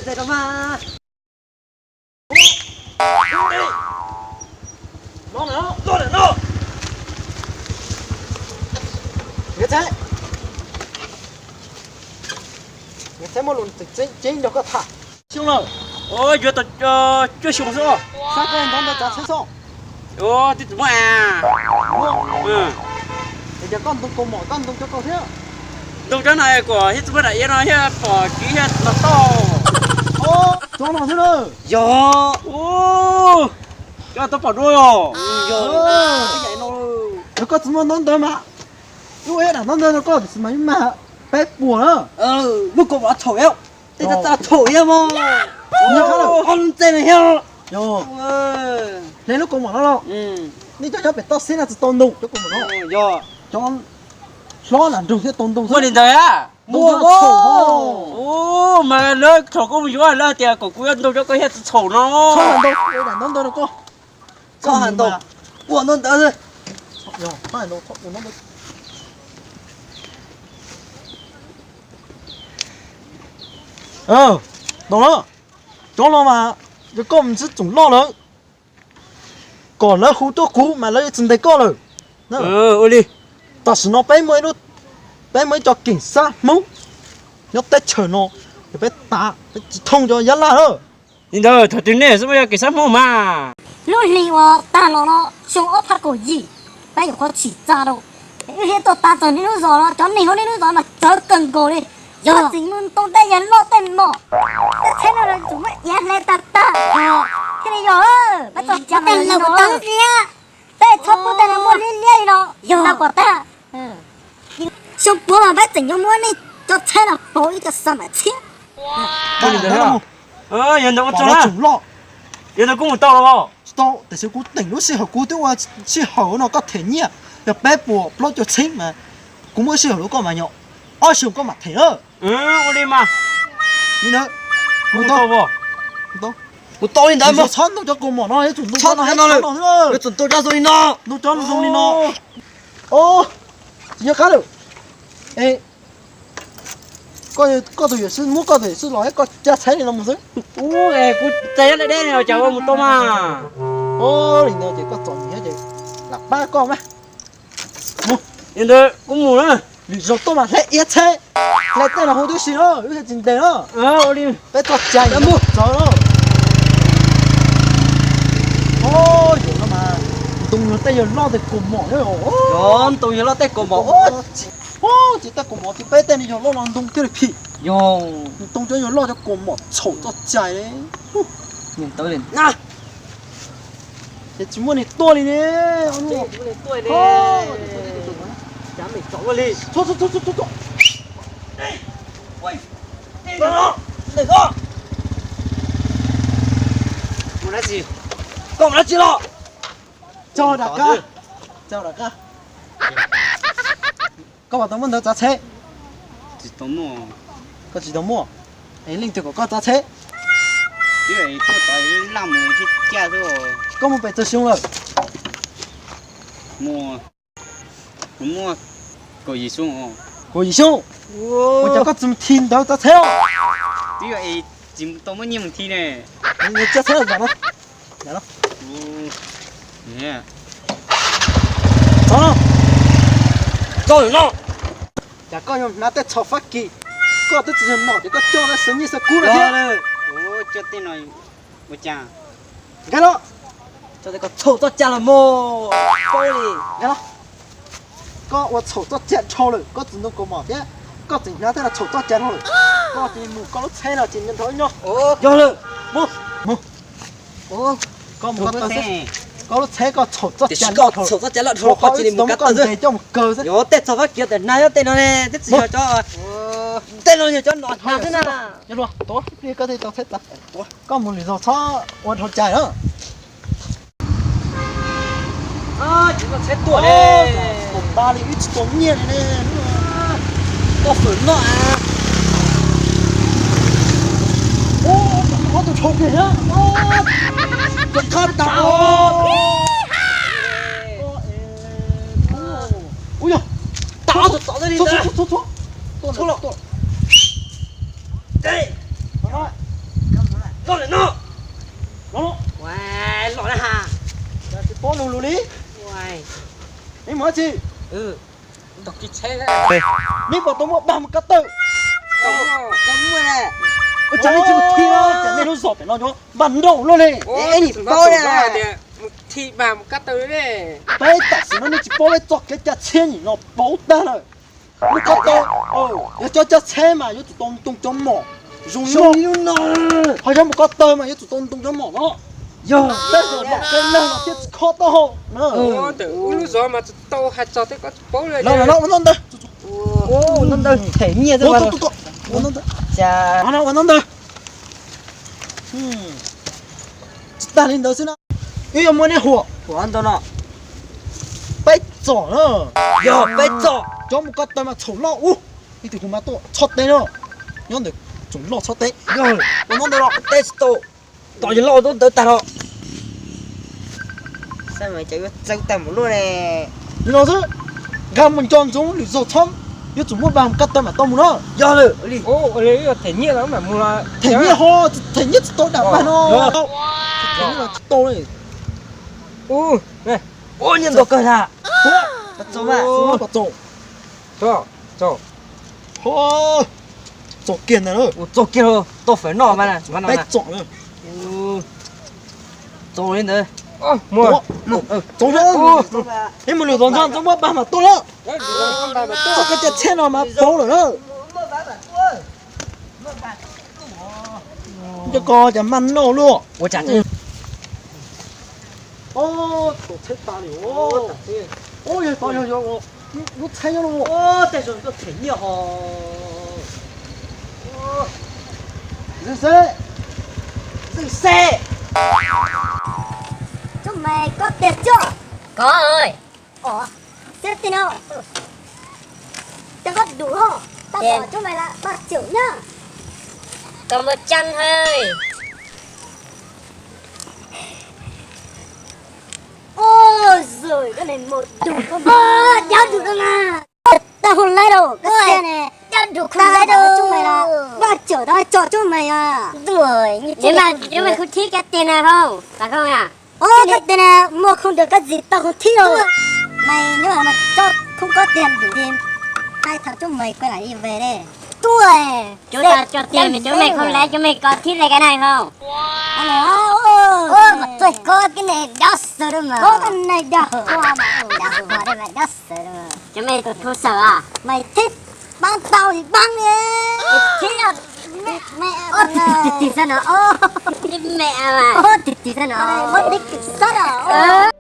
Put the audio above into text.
Dej rau mas. No, no, no, no. Niam txheb, niam txheb muaj lus tseem ceeb nrog koj tham. Xyoo lawm. Yuav tau cuaj xyoo xwb. Sab koj ntov ntawd tsav tsheb xwb. Twb tsis muaj a. Es cov koj ntoo kaus mom koj ntoo cov koj thiab. Ntoo cov no kuv thiaj tsis muaj daim iab no thiaj pom kiv thiaj los tau. Cov no thiab na. Yog. Cov tau pom dua. Yog. Yog koj tsis muaj ntov ntawd mas. Lub ib daim ntov ntawd rau koj tiam sis mas yeej mag peb puas na. Lub kaus mom txhaum thiab. Tej txaj txhaum thiab mas. Ob lub txej no thiab. Yog. Hle lub kaus mom no los. Nej cov nyob pem toj siab no tsis tau ntoo cov kaus mom no. Yog. Cov hlob lam nrog thiab tau ntoo. Muaj li ntawd a. Ntoo cov txhaum. Mas lawv thaum koj mus yuav lawv tias kom kuv yuav ntoo cov koj thiaj tsis txhaum no. Txhob ntoo, ntoo ntawd rau koj. Txhob ntoo, ua ntoo ntawd. Tau na, cov no mas yog koj mus ntsib tsoom loj lawm, kom lawv hu tuaj kuv mas lawv yuav tsis ntes koj lawm. Ua li, tam sim no peb muaj ib lub, peb muaj ib co keem xab Hmoob nyob teb chaws no, yog peb tav peb tsis thooj cov Nyab Laj na. Li ntawd thaum twg nej xwb muaj yog keem xab Hmoob mas. Lub hli uas tag los no xyoo ob phav kaum yim, peb yuav qhuav tsim txaj rau, wb thiaj tuaj tav txog niaj lub zos no, cov neeg hauv niaj lub zos mas tsawv kawg nkaus li. Yog txim mus ntoo tej yawg loj tej mom, tej tsheb no los tsum muab iav hle tag tag. Thiaj li yog peb txoj cai mas yog li no. Peb txhob pub tej no muaj liab liab li no. Yog kom tag. Xyoo puav mas peb tseem yuav muab nej cov tsheb no pauv ib co xa mam txhiab. Yog ntawd ua tsaug na. Yog ntawd kuv mus tau los? Tsis tau, tiam sis kuv teem lub sij hawm kuv twb ua sij hawm no koj them nyiaj yog peb puas plaub caug txheeb mas kuv muaj sij hawm rau koj mas yog ob xyoos koj mam them na. Ua li mas. Li ntawd, mus tau. Mus tau li ntawd mas. Txhob ntoo cov kaus mom no, yuav tsum ntoo cov no, yuav tsum ntoo cov zoo li no. Ntoo cov zoo li no. Tsis nyob qab lawm. Koj tus yawm sij muab koj tus yawm sij los thiab koj cab tsheb li no mus xwb. Kuv txais nyob deb deb no cas ua mus tau mas. Li ntawd ces koj txom nyem thiab ces lam pab koj mas. Mus, li ntawd kuv mus na. Lwm zaus tuaj mas hle iav tsheb, hle tej los hu tib si na, wb thiaj tsis ntes na. Peb txoj cai mus txawv na. Yog no mas ntoo yog tej yawg loj tej kaus mom thiab. Yog ntoo yawg loj tej kaus mom. Ces tej kaus mom ces peb tej no yawg loj no ntoo thiaj li phim. Yog ntoo cov yawg loj cov kaus mom txhaum txoj cai li. Ces tsis muaj neeg tuaj li ne. Mus dab tsi? Koj mus dab tsi los? Tso dam kab, tso dam kab. Koj puas tau muaj ntawv tsav tsheb? Koj tsis tau muaj. Es leej twg kom koj tsav tsheb? Koj mus pem tsawg xyoo lawm? Kuv muaj kaum yim xyoo. Kaum yim xyoo? Ua cas koj tsis mus thi ntawv tsav tsheb os? Twb yog es tsis tau muaj nyiaj mus thi ne. Tsav tsheb los. Cas koj yuav hnav tej tsho Fab Kis, koj twb tsis yog nom ces koj coj xwb nyiaj xwb kub no thiab. Coj tej no ua cas? Nkag los. Coj tej ko txhaum txoj cai los mog. Nkag los. Koj ua txhaum txoj cai dhau lawm, koj tsis ntoo kaus mom thiab, koj tseem hnav tej no txhaum txoj cai dhau lawm. Koj cia li mus, koj lub tsheb no ces nyob nrog wb nyob. Yog lawm, mus. Mus. Koj mus koj taw xwb. Koj lub tsheb koj txhaum txoj cai loj dhau, koj cia li mus koj taw xwb. Yog tej txhaum Fab Kis tias hnav nyob tej no ne, twb tsis yog cov, tej no yog cov nom hnav xwb na. Koj mus lwm zaus txhob ua dhau cai na. Tsis tau tsheb tuaj ne. Tsis tau nyiaj li ne. Koj fawm noj a. Ub, tus dhau kiag thiab. Tus qab tas. Ub yog. Tas, txhob, txhob, txhob, txhob. Tuaj, tuaj. Dej. Los lawm no. Los, los na ha. Tsis paub lus lus li. Neb mus dab tsi? Neb puas tau muaj paj mus kab tawm? Ua cas nej tsis mus thi no, cas nej lub zos pem no nyob npaj nrauj luaj li. Mus thi paj mus kab tawm li. Peb tam sim no nej tsis paub peb txoj kev cai txhiab nyim no pauv tag lawm. Mus kab tawm, yog cov cai txhiab mas yuav tsum tau ntoo cov mom zoo li no. Ho yog mus kab tawm mas yuav tsum tau ntoo cov mom no. Yog tej zaum mom tej neeg no thiaj tsis khob taub hau na. Ntawm wb lub zos mas tsis tau hais txog tej ko tsis paub li. Los los ua no ntawd. Ua no ntawd them nyiaj xwb. Ua no ntawd. Tsis tag li ntawd xwb na. Wb yuav muab neb huam ntau no. Peb txom na. Yog peb txom. Cov mus ko taw mas txhaum loj ub. Ib tug hu mas tuaj txhob teb no. Nyob ntawd txhaum loj txhob teb. Ua no ntawd los teb tsis tau. Tom yog loj tub ntawd tag los. Xab mas cov yuav txawv tag mus luaj ne. Li no xwb, nkag mus nco ntsoov lwm zaug txhob, yuav tsum muab npaj mus kab taw mam tau mus na. Yog lawm li. Them nyiaj ho, them nyiaj tsis tau dam pag no. Them nyiaj los tsis tau li. Ua nyiaj ntau kawg na. Txaus mas, txaus. Txaus kiag ntag. Txaus kiag, tau fawm noj mas. Peb txom na. Txaus li ntawd. Txaus, peb mus lwm zaus ntxov ntxov muab npaj mam tuaj na. Txoj kev cai txhiab no mas pauv lawm na. Cov ko cas maj noj luaj. Ua cas txaus txheb tas li. Yog tod yog lub txheb nyob no. Tej zaum tuaj them nyiaj ho. Xwb xwb. Xwb xwb. Cov me koj tiag coj. Koj. Os, xeb ti no. Cov koj dum ho. Tau pom cov me la ba cawm na. Koj muaj ceeb hawm. Oj, zoj, koj ne mus dum koj. Oj, cov dum koj na. Tau hu lawm, koj xeb ne. Cov dum koj na, cov me la ba cawm tau tso cov me a. Cov me khub thib koj tiag na ho. Ov, koj tias na muaj khoom ntawm koj txiv tau khoom thib los. Mas nyob mas tso khoom koj tiag ntawm li. Hais thaum cov me kuj lam li ve ne. Tuaj. Cov tas tso tiag mas cov me khoom lawm cov me koj thib li koj na ho. Ov, mas txoj koj koj ne dab xav mas. Koj koj ne dab xav. Dab xav mas dab xav. Cov me tus thu xaws a. Mas thib pab tau li pab ne. Thib Tig tig xwb no, tig tig xwb no, tig tig xwb no, tig tig xwb no.